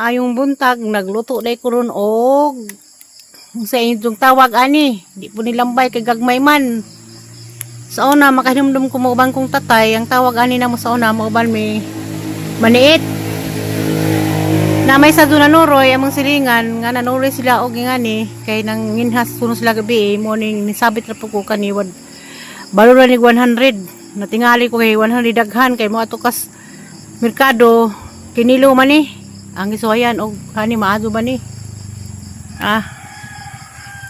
Maayong buntag, nagluto day ko ron og sa inyong tawag ani, di po nilambay kay gagmay man. Sa una makahinumdum ko mauban kong tatay, ang tawag ani namo sa una mauban mi maniit. Na may sa doon nanuroy among silingan nga nanuroy sila og ngani kay nang nginhas kuno sila gabi eh, morning nisabit ra po ko kani wad balura ni 100. Natingali ko kay 100 daghan kay mo ato kas merkado kinilo man ni ang isuwayan og hani maadto ba ni. Ah,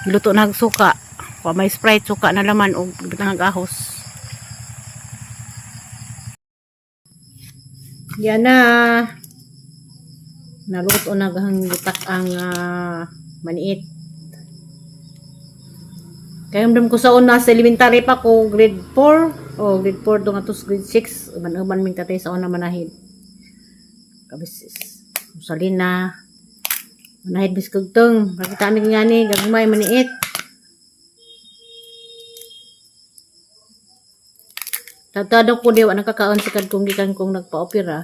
giluto na og suka wa may Sprite, suka na laman og bitang ahos. Yan na, naluto na gahang gitak ang maniit. Kaya ko sa una sa elementary pa ko, grade 4 o grade 4 do nga to sa grade 6, uban-uban ming tatay sa una manahid. Kabis Rosalina manahid biskog tong makita mi nga ni gagmay maniit. Tatado ko di wa nakakaon sa kadkong gikan kong nagpa-opera.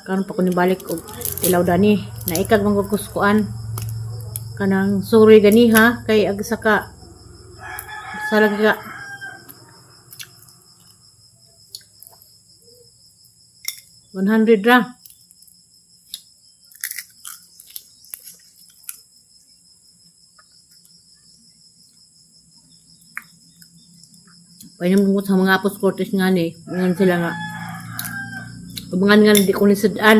Karon pa ko nibalik og tilaw dani. Naikag man ko kuskuan. Kanang suri ganiha kay ag saka sa lagi ka 100 ra. Pahinam ko sa mga apos cortes nga ni, ngan sila nga. Tumangan nga di ko nisadaan.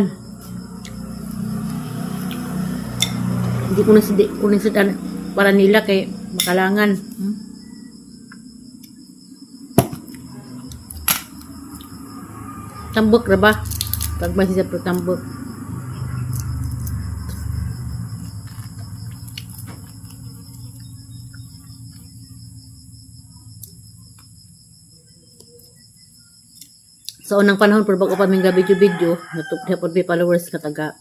Hindi ko nasad ko nisadaan para nila kay makalangan. Tambok ra ba? Pag siya pro tambok. Sa unang panahon pero bago pa ming video-video, natup na po followers ka taga.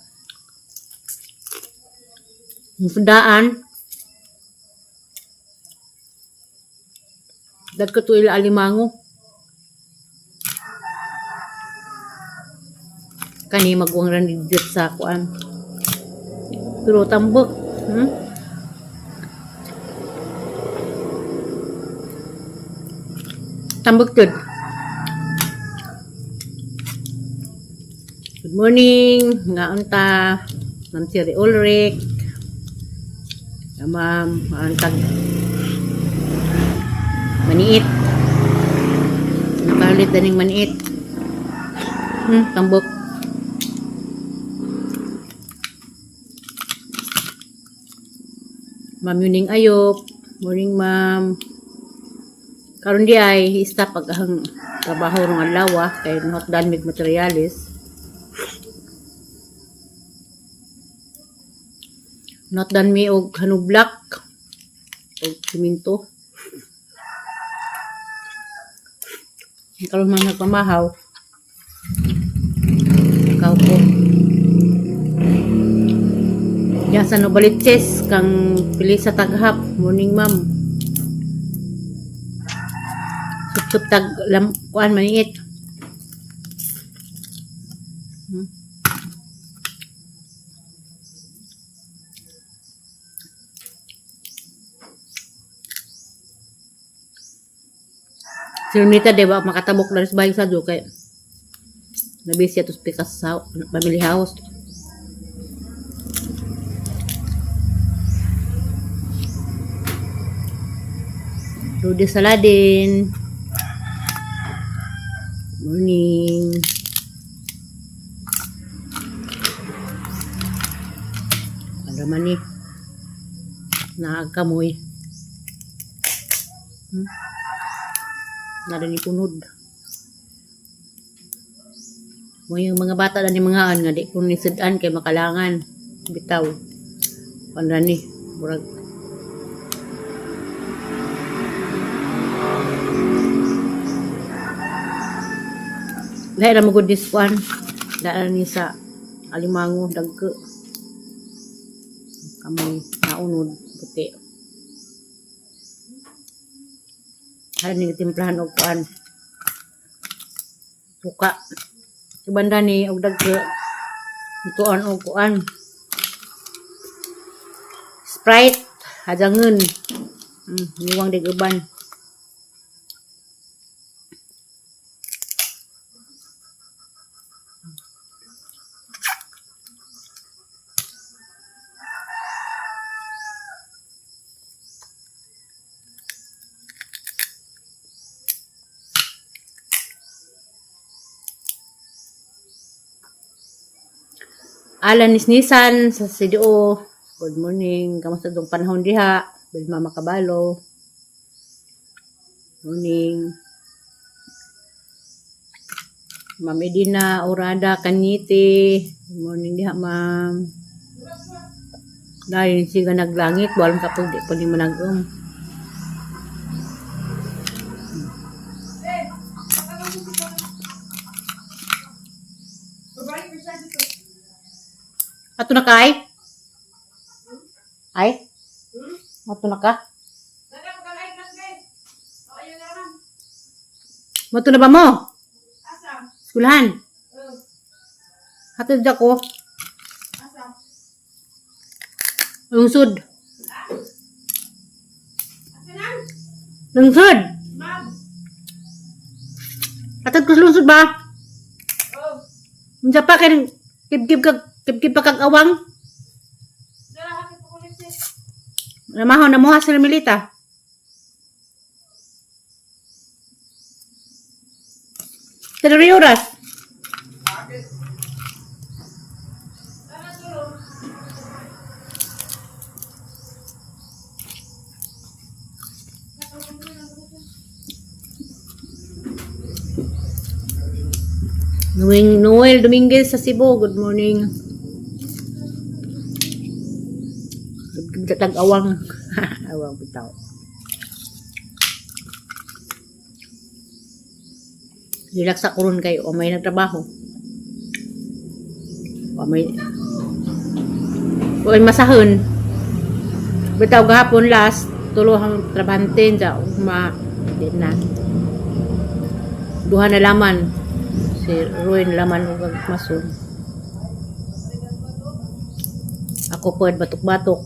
Daan. Dad ko to ila alimango. Kani magwang ran dito sa kuan. Pero tambok. Tambok jud. Good morning, nga unta. Ma'am Siri Ulrich. Nga ma'am, maantag maniit. Nakalit daning maniit. Tambok. Ma'am Yuning Ayop. Morning, ma'am. Karon di ay stop pag ang trabaho rong adlaw ah, kay not done with materialis. Not done mi og hanublak og simento. Karon man nagpamahaw. Ikaw ko. Diyan sa Novaliches, kang pili sa taghap. Morning, ma'am. Sup-sup tag lam, kuan maniit. Si Nita, di ba, makatabok na rin sa bahay sa kay nabisi ato sa pikas sa family house. Rudy Saladin. Morning. Ano man ni? Naagkamoy. Narinig kunod. Mo yung mga bata na ni mga an nga di ko ni sudan kay makalangan. Bitaw. Panra ni murag lahi ra magud this one. Daan ni sa alimango dagko. Kamoy naunod puti. Haran ni timplahan og kuan. Suka. Banda ni og dagko. Tuan og kuan. Sprite, hajangon. Niwang di uban. Alan Nisnisan sa CDO. Good morning. Kamusta tong panahon diha? Bilma Makabalo. Morning. Ma'am Edina Orada Kanyete. Good morning diha, ma'am. Dahil siga naglangit, walang kapag di pa ni managom. Ato na kay? Ay? Ato na ka? Mato na ba mo? Eskwelahan? Hatod ako. Lungsod. Lungsod. Hatod ko sa lungsod ba? Unsa pa kay kibkib kag kibkib pa kag awang? Namaho na mo sa milita. Three oras. Noel, Noel Dominguez sa Cebu. Good morning. Tag-awang. Awang bitaw. Relax sa kuron kayo. O may nagtrabaho. O may... O may masahon. Bitaw gahapon last. Tulo ang trabahante. Sa ugma. Di na. Duha na laman. Si Ruin laman ug ang mason. Ako po batok-batok.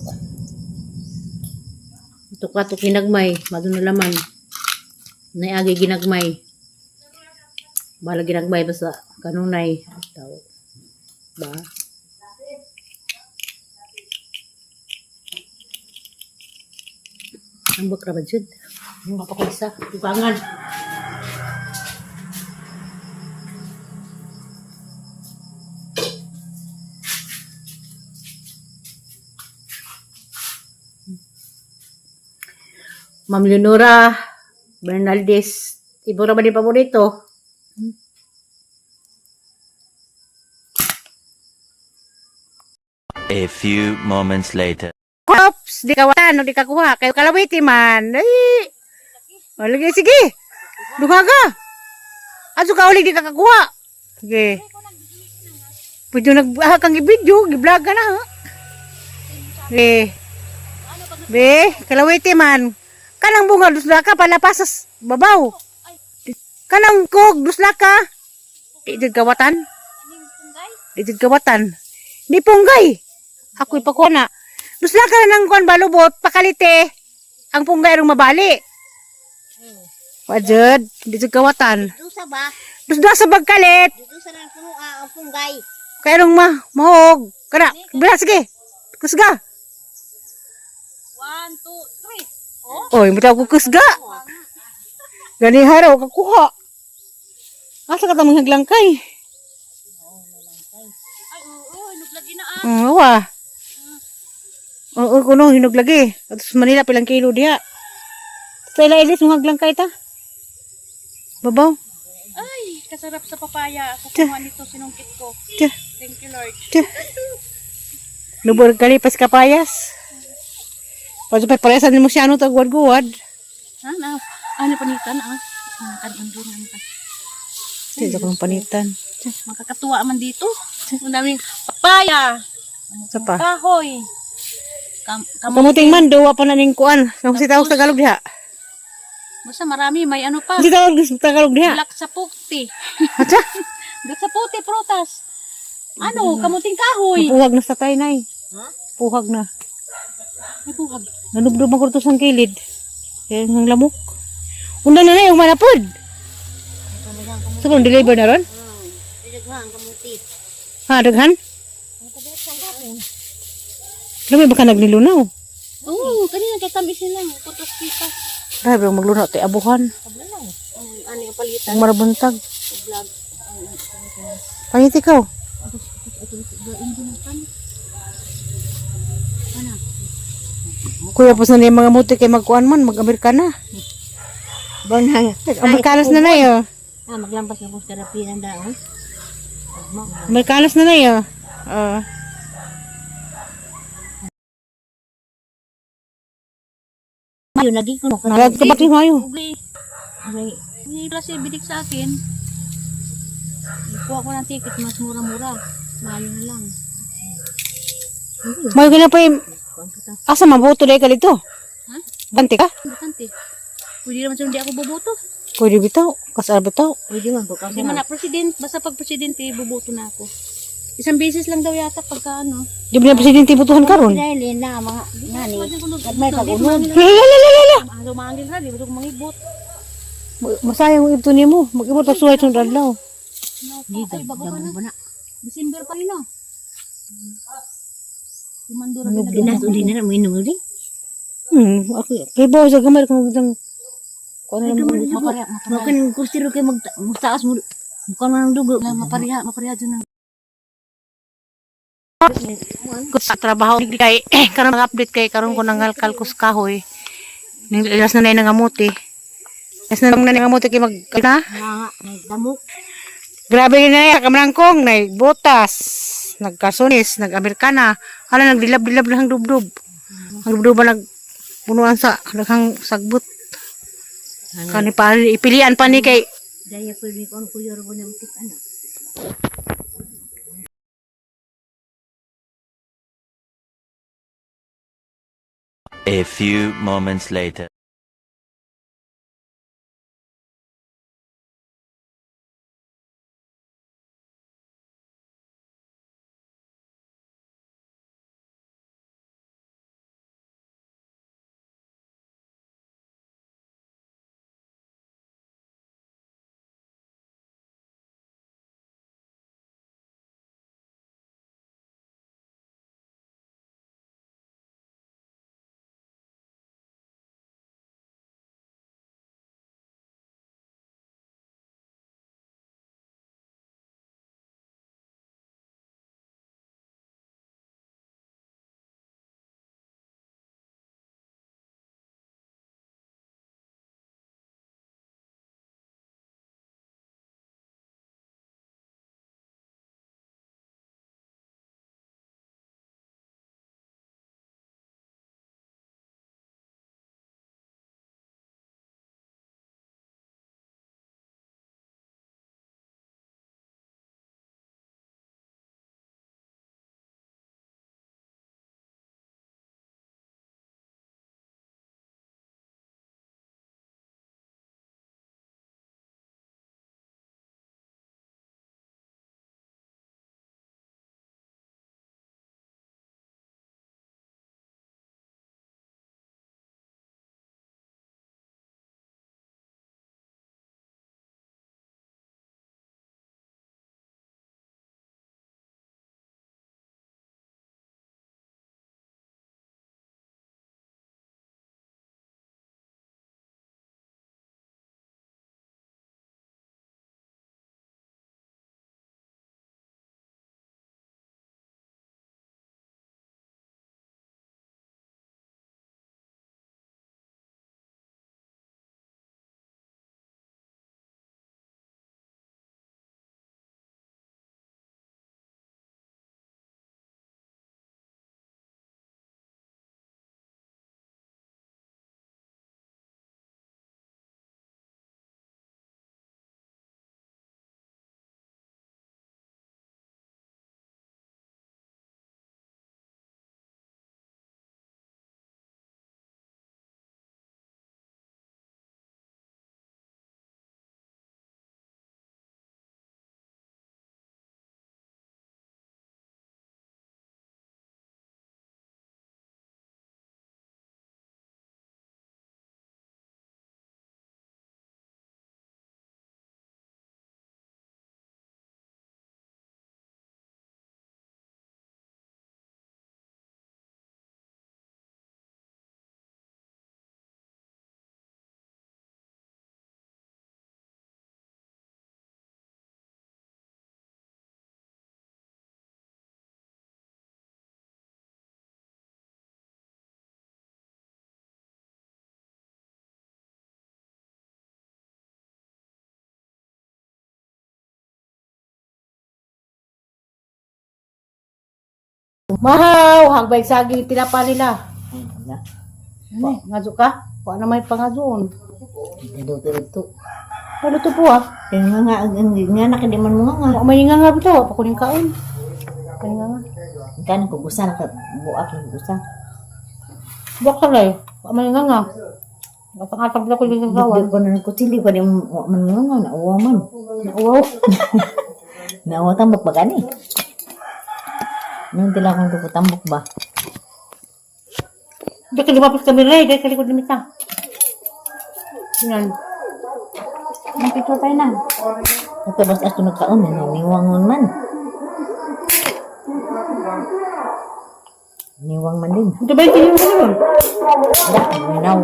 Batok-batok ginagmay. Mado na laman. Naiagi ginagmay. Bala ginagmay basta kanunay. Tao. Ba? Ang bakra ba jud? Ang mapakisa. Tugangan. Ma'am Leonora Bernaldez. Ibo ra ba ni paborito? A few moments later. Oops, di ka watan, di ka kuha. Kayo kalawiti man. Ay. O, lagi, sige. Duha ka. Aso ka uli, di ka kakuha. Sige. Pwede nag, ah, kang i-video, gi-vlog ka na, ha? Be. Be, kalawiti man. Kanang bunga, dusla ka, palapasas, babaw. Kanang kog, dusla ka. Di jud kawatan. Di jud kawatan. Di punggay. Ako ipakuna. Dusla ka na ng kuan balubot, pakalite. Ang punggay rong mabali. Wajud, di jud kawatan. Dusa ba? Dusla sa bagkalit. Dusa na ang puno ah, ang punggay. Kaya rong ma, mahog. Kana, bila sige. Kusga. 1, 2, 3. Oy, mutaw ko kusga. Gani haraw kakuha. Asa ka tamang haglangkay? Ay, oo, hinog lagi na ah. Oo, ah. Oo, kuno hinog lagi. At sa Manila pilang kilo diha. Sa ila ilis mga haglangkay ta. Babaw. Ay, kasarap sa papaya. Kukuha nito, sinungkit ko. Tiya, Thank you, Lord. tiya. Lubor kalipas kapayas. Pwede pa paresan mo siya ano tagwad-guwad. Ha, na, ano panitan ah. Ah, kanundunan ka. Tiya, ko ng panitan. Makakatuwa man dito. Ang daming papaya. Sa pa. Kahoy. Kam kam Kamuting man, duwa pa na ning kuan. Kung si tawag Tagalog diha. Basta marami, may ano pa. Si tawag sa Tagalog diha. Black sa pukti. Atsa. Dak sa puti, prutas. Ano, kamuting kahoy. Puhag na sa tay, nay. Puhag na. May buhag. Nanubdob ang kurtos ang kilid. Kaya ang lamok. Unda na na yung manapod. So, kung deliver na ron? Ha, daghan? Lumi ba ka nagnilunaw? Oo, kanina kay tamis nila. Putos kita. Grabe, ang maglunaw tayo abuhan. Ano yung palitan? Ang marabuntag. Vlog. Pangit ikaw. Kuya, pas na yung mga muti kay magkuan man, mag-Amerikana. Bonang. Amerikanas na na yun. Ah, maglampas na kong terapi ng daon. Amerikanas na na yun. Ah. Mayo, nagi ko. Nalad ka bakit mayo? Okay. May Hindi pala si bidik sa akin. Kuha ko ng ticket, mas mura-mura. Mayo na lang. Mayo ka na pa yung... Asa mabuto na ka dito? Ha? Bante ka? Bakante. Pwede naman sa hindi ako boboto. Pwede bitaw. Kasal bitaw. Pwede man ko Hindi man na president. Basta pag presidente, boboto na ako. Isang beses lang daw yata pagka ano. Di ba na presidente butuhan karon? Dahil na mga nani. May pag-unon. Lalalala! Lumangil ra, di ba ito mangibot? Masayang ang ibto nimo. Mag-ibot ang suway itong radlaw. Di Ay, bago pa damo na. na. December pa rin, no? Tumandura Di na uli na mo inom uli. Ako, kay bawa sa gamay kung magdang... Kung ano naman. Mapareha, Mo kan kustiro kay magtaas mo. Mukha man ang dugo. mapareha, mapareha dyan ang Sa trabaho kay karon mag-update kay karon ko nangalkal ko sa kahoy. Ning ilas na na nangamuti. Ilas na lang na nangamuti kay mag na. Nga, damok. Grabe na ya kamrangkong nay botas, nagkasunis, nag-Amerikana. Hala nagdilab-dilab lang dubdub. Ang dubdub ba nagpunuan sa daghang sagbot. Kani pa ipilian pa ni kay Daya ko ni kon kuyor ko ng tik ana. A few moments later. Mahaw, hagbay saging tinapa nila. Wala. Ano, ngazo ka? Wa na may pangazoon. Luto-luto. Ano to po ah? Kaya nga nga, nga nakidiman mo nga nga. Wa may nga nga bitaw, pa kuning kaon. Kani nga nga. Kanin ko gusa, nakabuak ng gusa. Buwak sa lay. Wa may nga nga. Atang-atang ko yung gawan. Di ko na nagkutsili, ko di mo man nga nga, nauwa man. Nauwaw. Nauwa tambok ba gani? Nung tila kong duko tambok ba? Di ka lumapit kami rin. Di ka likod limita. Yan. Ang picture tayo na. Ito basta ato nagkaon, niwangon man. Niwang man din. Ito ba yung tingin mo yun? Wala, minaw.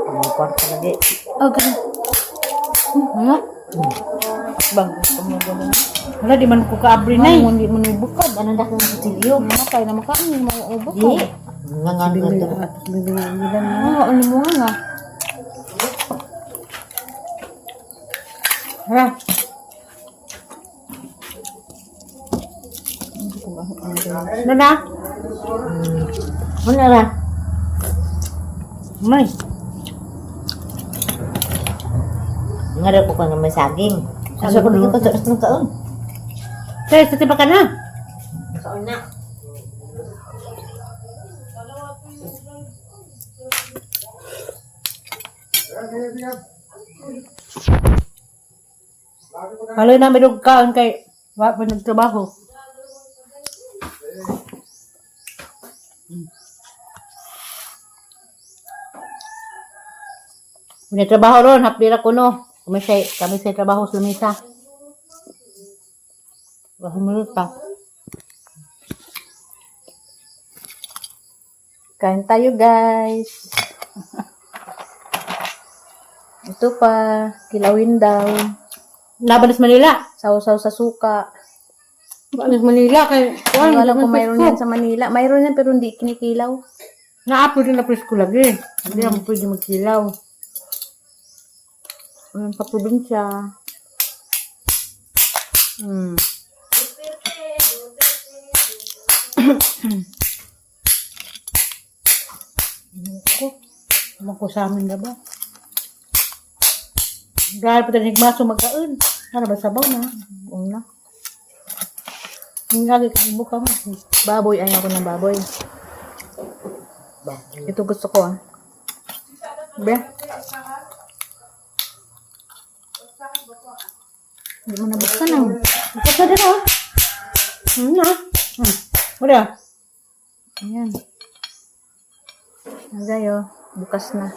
Ang kwarta lagi. Oh, ganun. Wala. Bang. Wala, di man ko kaabri na eh. Hindi mo ni bukod. Ano na kong kutsilyo? Matay na makain. Mga ubok. Di. Nga nga nga ito. Oo, ano mo nga nga. Wala. Ano na? Ano ra? May. Nga raw ko nga may saging. Asa ko dito pa sa kaon? Kaya, sa tiba ka na. Kaon na. Halo na, may kaon kay wa pa nagtrabaho. May trabaho ron, hapdira ko no. Kami sa trabaho sa lamisa. Wala pa. Kain tayo, guys. Ito pa, kilawin daw. Laban sa Manila. Sausaw sa suka. Laban sa Manila kay Hindi ko alam kung mayroon yan sa Manila. Mayroon yan pero hindi kinikilaw. Na-upload na presko lagi. Hindi ako pwede magkilaw. Ayun, sa probinsya. Ko, naman ko sa amin na ba? Dahil pa tayo maso magkaon. Ano ba sabaw na? Una. Ang lagi kang buka mo. Baboy, ayaw ko ng baboy. Ito gusto ko ah. Be. Hindi mo nabuksan ah. Bukas na din oh. Na. Wala. Ayan. Nagayo, bukas na.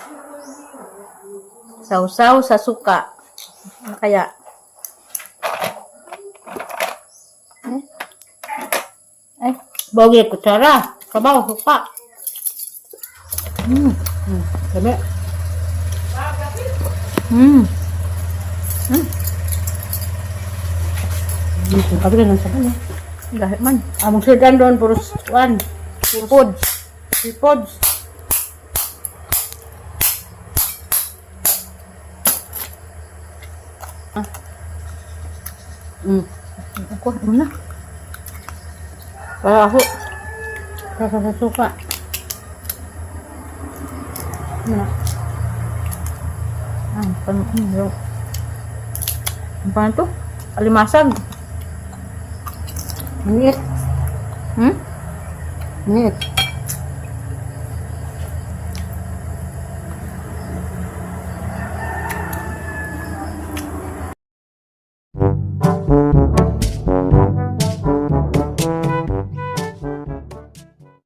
Sausaw sa suka. Ano kaya? Eh? Ay, Bawag yung kutsara. Sabaw, suka. Dami. Sabi ka ng sabaw eh. Gahit man. Among sudan doon, puro one. Seafood. Seafoods. Ako, ano na? Para ako. Rasa sa suka. Ano na? Ay, paano? Ano paano to? Alimasag. Maliit. Hmm? Maliit.